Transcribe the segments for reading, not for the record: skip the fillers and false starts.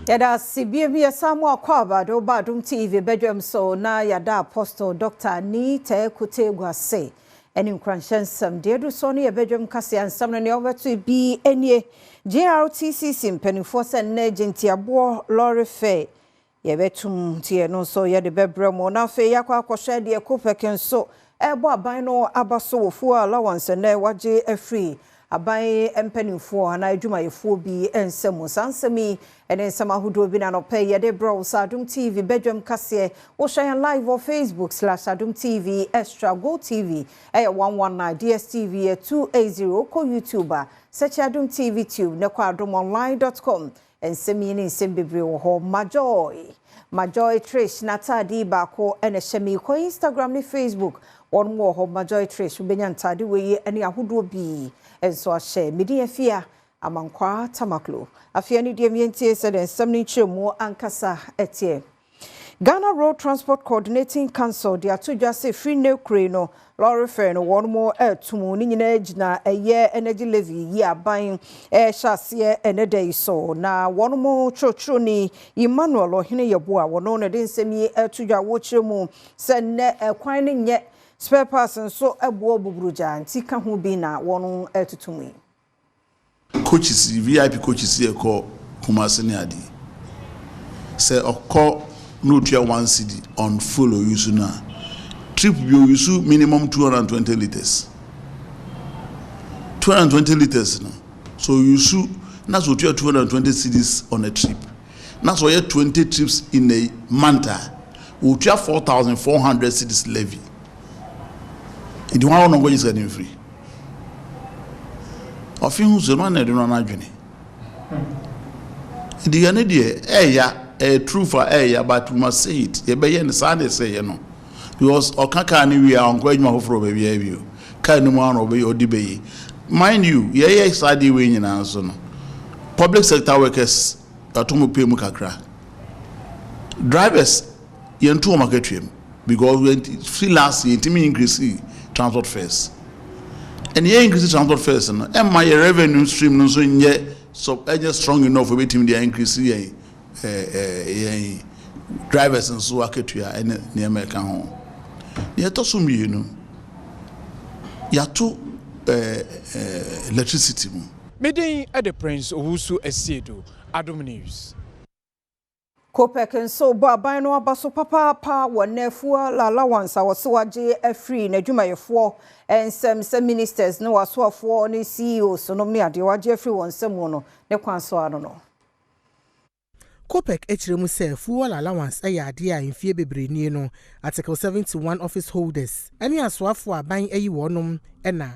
Yɛda ase bio yɛsan mu akɔ aba de woba Adom TV badwam so na yɛada Apostle Dr. Nii Tɛɛ Kotee Guase ɛne nkuranhyɛ nsɛm deɛ ɛdu so no yɛ badwam kaseɛ nsɛm no nea wobɛto bi nie GRTCC mpanimfoɔ sɛ nnɛ gyentiaboɔ lɔre fɛ Yɛbɛtum nti ɛno nso yɛde bɛbrɛ mo. Na afei yɛakɔ akɔhwɛ deɛ COPEC nso ɛrebɔ aban no aba so wɔ fuel allowance nnɛ wagye afiri aban mpanimfoɔ anaa adwumayɛfoɔ bi nsam. Saa nsɛm yi ne nsɛm ahodoɔ bi na anɔpa yi yɛde brɛ wo sɛ Adom TV badwam kaseɛ. Wohwɛ yɛn live wɔ Facebook slash Adom TV Extra, Go TV ɛyɛ 119, DSTV yɛ 280. Wokɔ YouTube a, search Adom TV Tube na kɔ adomonline.com. Nsɛm yi ne nsɛm bebree wɔ hɔ. Majoy Majoy Trish n'ataade yi baako na ɛhyɛ me yi. Kɔ Instagram ne Facebook, wɔnom wɔ hɔ. Majoy Trish, wobɛnya ntaade wei yi ne ahodoɔ pii nso ahyɛ. Me din Afia Amankwaa Tamaklo. Afei ɛne deɛ yɛntie sɛdeɛ nsɛm no nkyerɛmu ankasa teɛ. Ghana Road Transport Coordinating Council de ato dwa sɛ firi nnɛ kure no lɔre fare no wɔn mo reto mu. Ne nyinaa gyina ɛyɛ energy levy yi aban ɛrehyɛ aseɛ ɛnɛ da yi so. Na wɔn mo twerɛtwerɛni Emmanuel Ɔhene Yeboah wɔno na de nsɛm yi ɛto dwa wɔkyerɛ mu sɛ nnɛ ɛkwan no nyɛ spare parts nso ɛboɔ buburugya nti ka ho bi na wɔn ɛtoto mu yi. Coaches yi, VIP coaches yi ɛkɔ Kumasi ne ade yi, sɛ ɔkɔ na otua 1 cedi on fuel o use no a, trip bi o use minimum 220 litres. 220 litres no, so o use na sɛ otua 220 cedis on a trip, na sɛ ɔyɛ 20 trips in a month a, otua 4,400 cedis levy. Nti wɔn a wɔn nkɔgye sika ne mfiri. Ɔfe ho so no na ɛde no anadwene. Nti yɛn deɛ ɛɛya, ɛyɛ truth a ɛɛya, but we must say it. Yɛbɛyɛ no saa na ɛsɛ yɛ no. Because ɔka kaa no wie a, ɔnkɔ adwuma foforɔ baabi a bio. Kaa no mu ano ɔbɛyɛ ɔde bɛyi. Mind you, yɛyɛ saa adeɛ wei nyinaa nso no, public sector workers ato mo pay mu kakra. Drivers yɛnto wɔn akatua mu because we free last year yɛntumi increase transport fares. And yɛn increase transport fares no, ɛmma yɛ revenue stream no nso nyɛ so ɛnyɛ strong enough ebɛtumi de increase yɛn ɛɛ ɛɛ yɛn drivers nso akatua ɛne nneɛma ɛka ho. Deɛ ɛtɔ so mmienu, yɛato ɛɛ ɛɛ electricity mu. Medin de Prince Owusu Asiedu, Adom News. COPEC nso bɔ aban no aba so papaapa wɔ nnɛ fuel allowance a wɔse wagye afiri n'adwumayɛfoɔ nsɛm sɛ ministers ne wasoafoɔ ne CEOs nom ne adeɛ wagye afiri wɔn nsɛm mu no ne kwan so ano no. COPEC kyerɛ mu sɛ fuel allowance yɛ adeɛ a mfie bebree nie no Article 71 office holders ne asoafoɔ aban ayi wɔnom na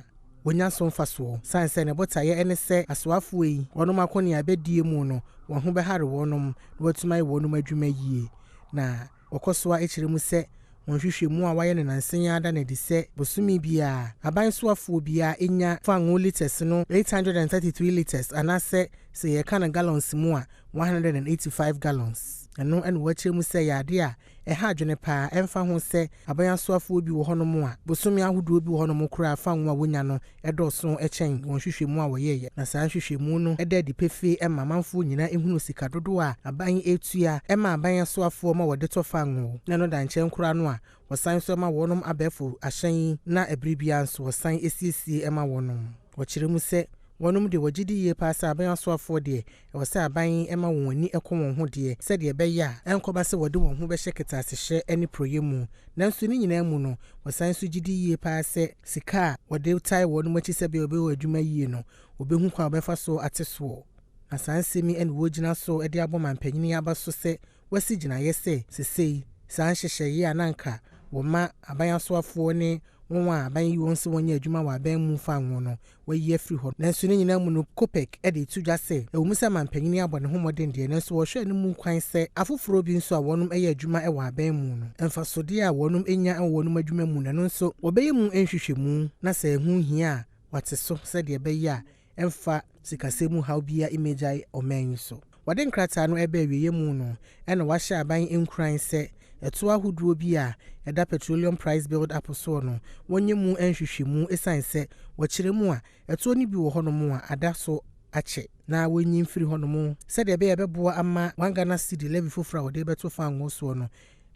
wɔnya so mfasoɔ. Sane sɛ ne botaeɛ ne sɛ asoafoɔ yi wɔnom akɔneabadie mu no wɔn ho bɛhare wɔnom na wɔatumi ayɛ wɔnom adwuma yie. Na wɔkɔ so a kyerɛ mu sɛ wɔn nhwehwɛmu a wɔayɛ no nansa yi ada no adi sɛ bosome biara aban soafoɔ biara nya fango litres no 833 litres anaasɛ sɛ yɛka no gallons mu a 185 gallons. Ɛno ɛna wɔakyerɛ mu sɛ yɛ adeɛ a ɛha adwene paa ɛmfa ho sɛ aban asoafoɔ bi wɔ hɔnom a bosome ahodoɔ bi wɔ hɔnom koraa fango a wonya no ɛdɔɔso kyɛn wɔn nhwehwɛmu a wɔyɛeɛ. Na saa nhwehwɛmu no ɛda adi pefee ma amanfoɔ nyinaa ehunu sika dodoɔ a aban etua ɛma aban asoafoɔ ma wɔde tɔ fango. Na ɛno da nkyɛn koraa no a wɔsan nso ma wɔnom abɛɛfo ahyɛn na ɛbere biara nso wɔsan esiesie ma wɔnom. Wɔkyerɛ mu sɛ wɔnom de wɔgye di yie paa sɛ aban asoafoɔ deɛ ɛwɔ sɛ aban ma wɔn ani kɔ wɔn ho deɛ sɛdeɛ ɛbɛyɛ a ɛnkɔba sɛ wɔde wɔn ho bɛhyɛ kɛtɛasehyɛ ne porɔyɛ mu. Nanso ne nyinaa mu no wɔsan nso gye di yie paa sɛ sika a wɔde tae wɔnom akyi sɛ bɛyɛ wɔbɛyɛ adwuma yie no wɔbɛhu kwan a wɔbɛfa so ate soɔ. Na saa nsɛm yi na wɔgyina so de abɔ mampanyin aba so sɛ wɔasi gyinaeɛ sɛ sesei saa nhyehyɛeɛ a na anka wɔma aban asoafoɔ ne wɔn a aban yi wɔn sɛ wɔnyɛ adwuma wɔ aban mu fango no wɔayi afiri hɔ. Nanso ne nyinaa mu no COPEC de to dwa sɛ ɛwɔ mu sɛ mampanyin abɔ ne ho mmɔden deɛ, nanso wɔhwɛ no mu kwan sɛ afoforɔ bi nso a wɔnom yɛ adwuma wɔ aban mu no, mfasodeɛ a wɔnom nya wɔ wɔnom adwuma mu no, ɛno nso wɔbɛyɛ mu nhwehwɛmu na sɛ ɛho hia a wɔate so sɛdeɛ ɛbɛyɛ a ɛmfa sikasɛm mu haw biara mmɛgyae ɔman yi so. Wɔde nkrataa no ɛbɛ awieeɛ mu no ɛna wɔahyɛ aban nkuran sɛ Ɛtoɔ ahodoɔ bi a ɛda petroleum price build up soɔ no, wɔnyɛ mu nhwehwɛmu ɛsiane sɛ wɔkyerɛ mu a, ɛtoɔ no bi wɔ hɔnom a ada so akyɛ na wɔnyi mfiri hɔnom sɛdeɛ ɛbɛyɛ ɛbɛboa ama 1 Ghana cedi levy foforɔ a wɔde bɛto fango soɔ no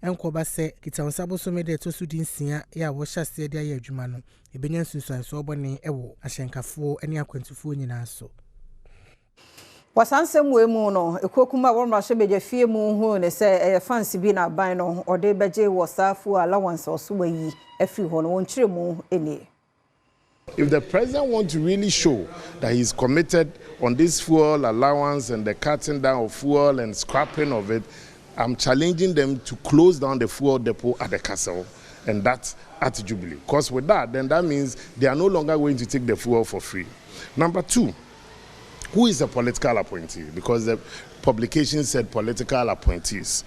ɛnkɔba sɛ Kitawonsa bosome de ɛtɔ so 16 yɛ a wɔhyɛ aseɛ de ayɛ adwuma no, ɛbɛnya nsunsuansoɔ bɔne ɛwɔ ahyɛnkafoɔ ne akwantufoɔ nyinaa so. Wɔ saa nsɛm wei mu no, ekuokum a wɔn mmarahyɛ badwa fie mu hu ne sɛ ɛyɛ fans bi na aban no ɔde bɛgye wɔ saa fuel allowance ɔso wayi afiri hɔ no, wɔn kyerɛ mu nie. If the president wants to really show that he's committed on this fuel allowance and the cutting down of fuel and scrapping of it, I'm challenging them to close down the fuel depot at the castle and that at Jubilee. Because with that, then that means they are no longer going to take the fuel for free. Number two, who is a political appointee? Because the publication said political appointees.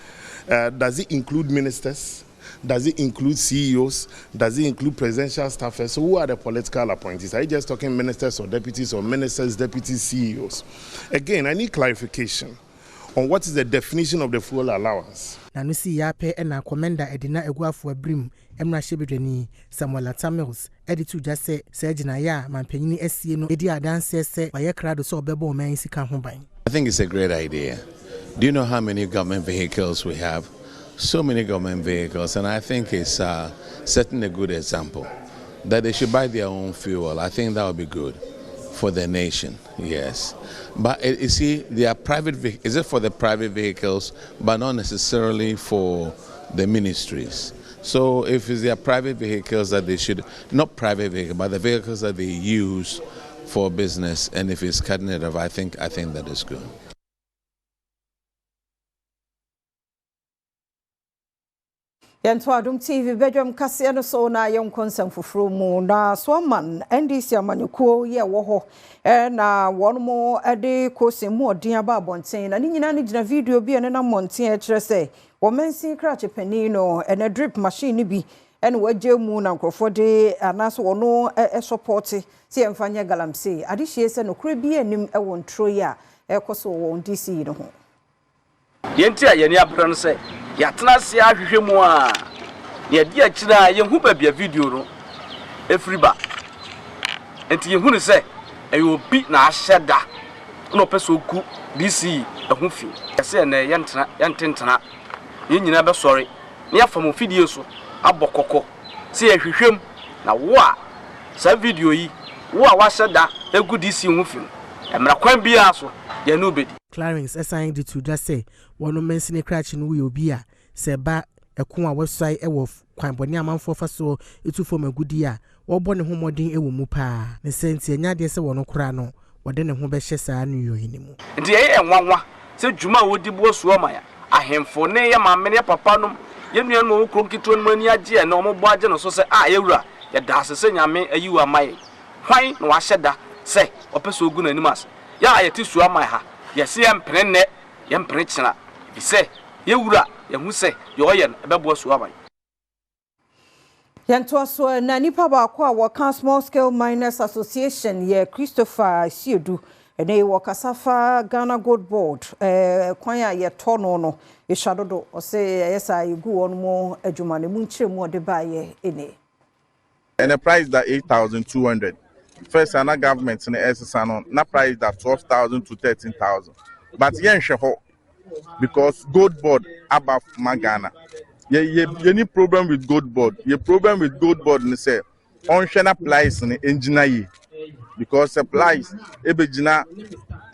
Does it include ministers? Does it include CEOs? Does it include presidential staffers? So who are the political appointees? Are you just talking ministers or deputies or ministers, deputies, CEOs? Again, I need clarification on what is the definition of the fuel allowance. Na no si yɛ apɛ ɛna Komenda Edina Eguafo Abirim mmarahyɛbadwani Samuel Atta Mills ɛde to dwa sɛ saa gyinaeɛ a mampanyini asie no ɛdi adanseɛ sɛ wayɛ krado sɛ ɔbɛbɔ ɔman yi sika ho ban. I think it's a great idea. Do you know how many government vehicles we have? So many government vehicles, and I think it's setting a good example that they should buy their own fuel. I think that would be good for the nation, yes. But you see, they are private, is it for the private vehicles, but not necessarily for the ministries. So if it's their private vehicles that they should, not private vehicle, but the vehicles that they use for business, and if it's cutting it off, I think that is good. Yɛnto Adom TV badwam kaseɛ no so na yɛnkɔ nsɛm foforɔ mu. Na Soaman NDC amanyɔkuo yɛ wɔ hɔ na wɔn mo de kosi mu ɔden aba abɔnten, na ne nyinaa no gyina video bi a ɛnenam mmɔnten a ɛkyerɛ sɛ wɔmansin krakye panin no ɛnɛ drip machine no bi ɛna wɔagye mu na nkurɔfoɔ de anaasɛ wɔno ɛsupport sɛ yɛmfa nyɛ galamsey. Adehyie sɛ nokorɛ bi anim ɛwɔ nturo yi a ɛkɔ so wɔ wɔn DC yi no ho. Deɛ nti a yɛni abere no sɛ yɛatena ase ahwehwɛ mu a yɛdi akyire a yɛhu baabi a video no ɛfiri ba, nti yɛhu no sɛ ɛyɛ obi na ahyɛ da na ɔpɛ sɛ ɔgu DC ɛho fi. Yɛsɛ ɛnɛ yɛntena yɛntentena, yɛn nyinaa bɛsɔre na yɛafa mo fidie so abɔ kɔkɔ sɛ yɛhwehwɛ mu na wo a saa video yi, wo a wahyɛ da egu DC ho fi no, mmara kwan biara so yɛne wo bɛdi. Clarence ɛsan de to dwa sɛ wɔn mansini krakye no yɛ obi a sɛ ɛba ɛko a wɔasuae ɛwɔ kwan bɔne amanfoɔ fa soɔ etu fam agudie a wɔbɔ ne ho mmɔden wɔ mu paa ne sɛ nti ɛnyɛ adeɛ sɛ wɔn koraa no wɔde ne ho bɛhyɛ saa nnuyɔ yi ne mu. Nti ɛyɛ nwanwa sɛ dwuma a wɔdi boɔ soɔ ma yɛ ahemfo ne yɛ maame ne yɛ papa nom, yɛn nuanom a wɔwɔ kuro nketewa no mu ani agye ɛ na wɔbɔ agye no so sɛ a yɛwura, yɛda ase sɛ Nyame ayi wo ama yɛn. Hwan na wahyɛ da sɛ ɔpɛ sɛ ɔgu n'anim ase? Yɛ a yɛte Suaman ha, yɛse yɛmpene nnɛ, yɛmpene kyena, ɛfiri sɛ yɛwura yɛhu sɛ deɛ ɔyɛ no ɛbɛboa Suaman. Yɛntoa so na nipa baako a wɔka Small Scale Miners Association yɛ Christopher Siedu ɛne wɔkasa fa Ghana Gold Board kwan a yɛtɔ no yɛhyɛ dodo. Ɔsɛ ɛyɛ saa yɛgu wɔn mu adwuma no mu nkyerɛ mu ɔde baayɛ ɛne. And the price that 8,200. First, ana government no ɛsesa no na price that 12,000 to 13,000. But yɛnhwɛ hɔ because Gold Board aba ma Ghana. Yɛ yɛ yɛni problem with Gold Board. Yɛ problem with Gold Board ni sɛ ɔnhwɛ na price no ngyina yie, because sɛ price ebegyina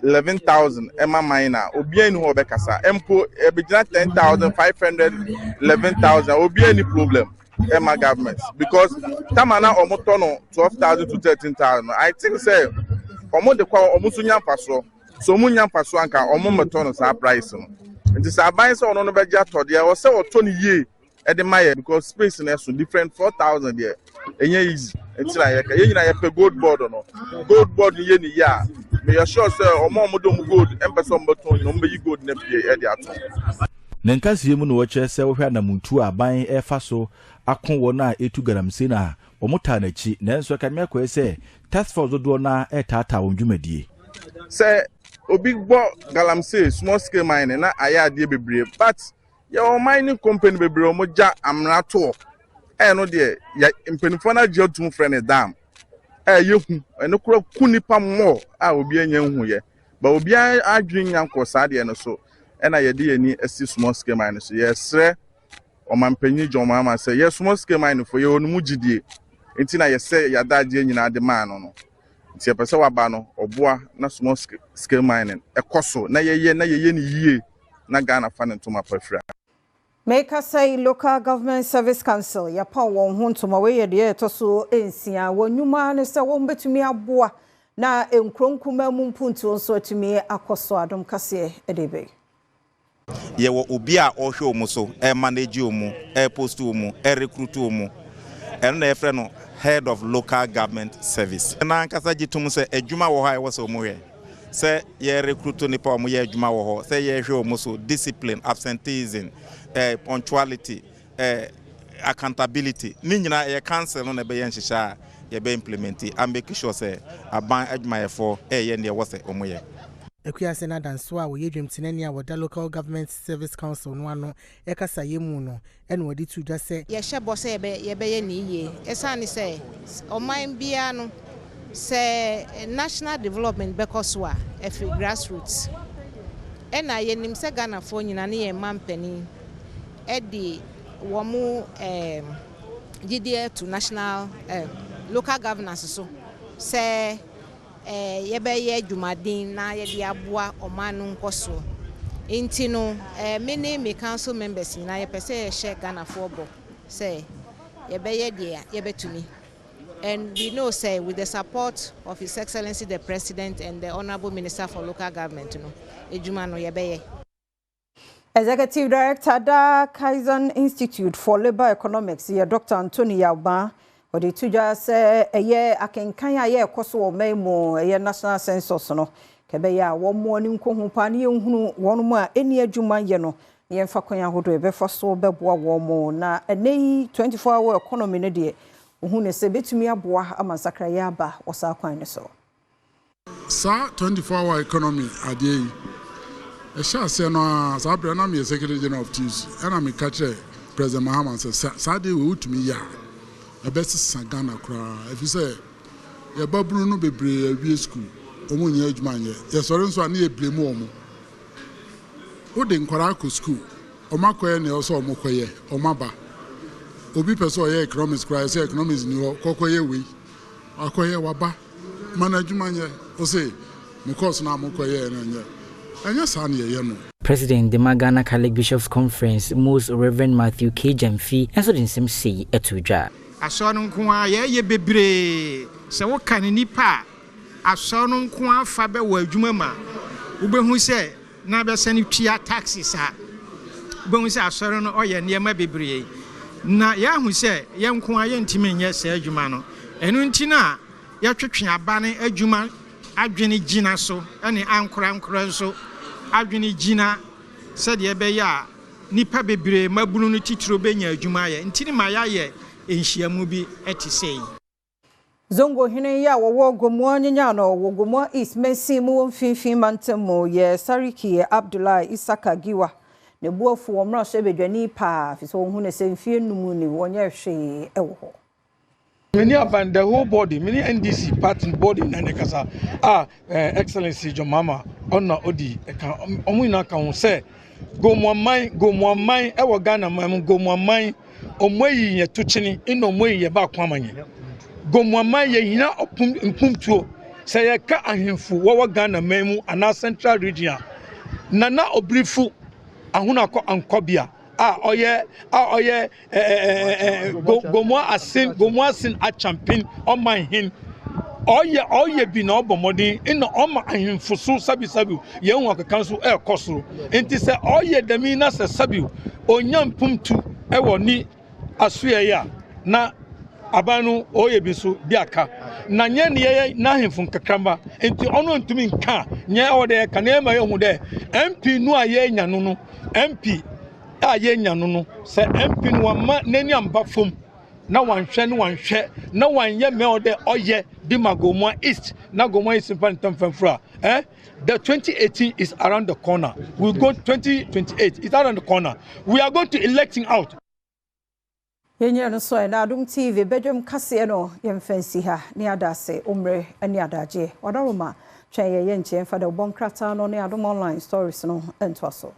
11,000 ɛma man na obiara ni hɔ ɔbɛkasa, mpo ebegyina 10,500, 11,000, obiara ni problem ɛma government, because tama na ɔmo tɔ no 12,000 to 13,000, I think sɛ ɔmo de kɔ ɔmo nso nya mfasoɔ so, ɔmo nya mfasoɔ anka ɔmo mmɛtɔ no saa price no. Nti sɛ aban sɛ ɔno no bɛgye atɔ deɛ, ɔsɛ ɔtɔ no yie ɛde ma yɛ, because space no ɛso different. 4,000 deɛ, ɛnyɛ easy. Nti na yɛka yɛn nyinaa yɛpɛ Gold Board no. Gold Board no yɛ ne yie a, meyɛ sure sɛ ɔmo a ɔmo de ɔmo gold ɛmpɛ sɛ ɔmo bɛtɔn nyina, ɔmo bɛyi gold no pie ɛde atɔn. Ne nkaseɛ mu na wɔkyerɛ sɛ wohwɛ anamuntu a aban ɛfa so ako wɔn a ɛtu galamsey no a wɔn taa n'akyi, nanso ɛkame akɔyɛ sɛ task force dodoɔ no a ɛretaataa wɔn dwumadie. Sɛ obi bɔ galamsey, small scale mining na ayɛ adeɛ bebree, but Yɛwɔ mining company bebree a wɔgya amena toɔ. Ɛno deɛ yɛ mpanimfoɔ no agye atum frɛ no dam. Ɛyɛ hu. Ɛno koraa ku nipa mmɔ a obi anya nhuyɛ. Ba obiara adwene nya nkɔ saa deɛ no so. Ɛna yɛde yɛn ani asi small scale mining so. Yɛsrɛ ɔmanpanyin John Mahama sɛ yɛ small scale mining fo yɛwɔ no mu gyidie. Nti na yɛsɛ yɛadagyeɛ nyinaa de maa no no. Nti yɛpɛ sɛ waba no ɔboa na small scale mining ɛkɔ so na yɛyɛ no yie na Ghana fa ne ntoma pa fira. Mekasa yi, Local Government Service Council yɛpa wɔn ho ntoma. Wei yɛ deɛ ɛtɔ so 6. Wɔn nnwuma ne sɛ wɔn bɛtumi aboa na nkuro nkumaa mu mpuntuo nso atumi akɔ so. Adom kaseɛ de bɛyi. Yɛwɔ obi a ɔhwɛ wɔn so, ɛmanage wɔn, ɛpost wɔn, ɛrecruit wɔn. Ɛno na yɛfrɛ no head of local government service. Na ankasa gye tom sɛ adwuma wɔ hɔ a ɛwɔ sɛ wɔn yɛ, sɛ yɛ recruit nipa a wɔn yɛ adwuma wɔ hɔ, sɛ yɛhwɛ wɔn so, discipline, absenteeism, punctuality, accountability, ne nyinaa ɛyɛ council no na ɛbɛyɛ nhyehyɛ a yɛbɛ implement a make sure sɛ aban adwumayɛfoɔ ɛyɛ nea ɛwɔ sɛ wɔn yɛ. Akuase no adanso a wɔyɛ dwamtenani a wɔda Local Government Service Council no ano ɛkasa yɛ mu no, ɛna wɔde to dwa sɛ yɛhyɛ bɔ sɛ yɛbɛyɛ ne yie, ɛsiane sɛ ɔman biara no, sɛ national development bɛkɔ so a, ɛfiri grassroots. Ɛna yɛnim sɛ Ghanafoɔ nyinaa ne yɛn mma mpanin ɛde wɔn mo gyidie to national local governance so sɛ yɛbɛyɛ dwumaden na yɛde aboa ɔman no nkɔsoɔ. Nti no me ne me council members nyinaa yɛpɛ sɛ yɛhyɛ Ghanafoɔ bɔ sɛ yɛbɛyɛ deɛ yɛbɛtumi, and we know say with the support of His Excellency the President and the Honourable Minister for Local Government no, edwuma no yɛbɛyɛ. Executive Director da Kaizen Institute for Labour Economics yɛ Dr. Anthony Yaba, wɔde to dwa sɛ ɛyɛ akenkan a yɛrekɔ so wɔ man mu, ɛyɛ national census no, kɛbɛyɛ a wɔn mo ani nkɔ ho paa ne yɛnhunu wɔn mu a ɛni adwuma yɛ no na yɛmfa kwan ahodoɔ yɛbɛfa so bɛboa wɔn mo. Na ɛnɛ yi 24 hour economy no deɛ, ohun ne sɛ bɛtumi aboa ama nsakraeɛ aba wɔ saa kwan no so. Saa 24 hour economy adeɛ yi ɛhyɛ aseɛ no a, saa berɛ na meyɛ secretary general of TUC, ɛna meka kyerɛ President Mahama sɛ saa deɛ wei wotumi yɛ a, ɛbɛsesa Ghana koraa, ɛfiri sɛ yɛbabunu no bebree awie school, wɔn nyɛ adwuma nyɛ. Yɛsɔre nso a, ne yɛ blame wɔn. Wode nkwadaa akɔ school, wɔn akɔyɛ nea ɛwɔ sɛ wɔn kɔyɛ, wɔn aba. Obi pɛ sɛ ɔyɛ economics koraa, sɛ economics ni hɔ, kɔkɔyɛ wei, akɔyɛ waba, ma no adwuma nyɛ. Ɔsɛ mo course no a mokɔyɛ no nyɛ, ɛnyɛ saa ne yɛyɛ no. President de ma Ghana Catholic Bishops Conference, Most Reverend Matthew K. Gyamfi, nso de nsɛm sei ato dwa. Asɔre no nko ara yɛyɛ bebree. Sɛ woka ne nipa a asɔre no nko ara fa bɛwɔ adwuma mu a, wobɛhu sɛ na bɛsɛne tua taxes a, wobɛhu sɛ asɔre no ɔyɛ nneɛma bebree. Na yɛahu sɛ yɛn nko ara yɛntumi nyɛ saa adwuma no. Ɛno nti no a yɛtwetwe aba ne adwuma adwene gyina so, ne ankorankora nso adwene gyina, sɛdeɛ ɛbɛyɛ a nipa bebree mabunu no titiro bɛnya adwuma ayɛ. Nti ne ma yɛayɛ nhyiamu bi te sɛ yi. Zongo hene yi a wɔwɔ Gomoa nyanya no wɔ Gomoa East mansin mu wɔ Mfimfini mantam mu yɛ Sariki Abdullahi Isaka Giwa ne buafu wɔ mmarahyɛ badwani paa, fi sɛ wɔhu ne sɛ mfie 5 ni wɔnyɛ hwee wɔ hɔ. Many aban, the whole body, many NDC party body na ne kasa a Excellency John Mahama ɔna odi ɛka ɔmo nyinaa ka ho sɛ Gomoaman, Gomoaman ɛwɔ Ghana man mu, Gomoaman ɔmo ayi yɛ to kyene ɛna ɔmo ayi yɛ baako ama yɛn. Gomoaman yɛ hia ɔpum mpumtuo. Sɛ yɛka ahemfo wɔwɔ Ghana man mu anaa Central Region a, Nana Obirifu Ahonakɔ Ankɔbea a ɔyɛ ɛɛ ɛɛ Gomoa Asen, Gomoa Asen Akyampen ɔman hen, ɔyɛ bi na ɔbɔ mmɔden ɛna ɔma ahemfo so sabisabi yɛn ho akeka nso ɛrekɔ soro. Nti sɛ ɔyɛ dɛm yi na sɛ sabi onya mpumtu ɛwɔ ne asoɛ yi a, na aban no ɔyɛ bi nso bi aka na nyɛ ne yɛyɛ n'ahemfo nkakramba. Nti ɔno ntumi nka nyɛ ɛwɔ dɛ yɛka na ɛma yɛhu dɛ MP no a yɛnya no, MP a yɛnya no, sɛ MP no wama n'ani amba fam na wanhwɛ ne wanhwɛ na wanyɛ mɛ ɔdɛ ɔyɛ de ma Gomoa East na Gomoa East mfa ne ntam famfura eh the 2018 is around the corner we go 2028 is around the corner we are going to elect him out. Yɛnyina no so ɛ na Adom TV badwam kaseɛ no yɛmfa nsi ha ne adase ommerɛ ne adagyeɛ. Wadaroma twɛn yɛ yɛnkyɛ mfa dɛ wobɔ nkrataa no ne Adom Online stories no ntoa so.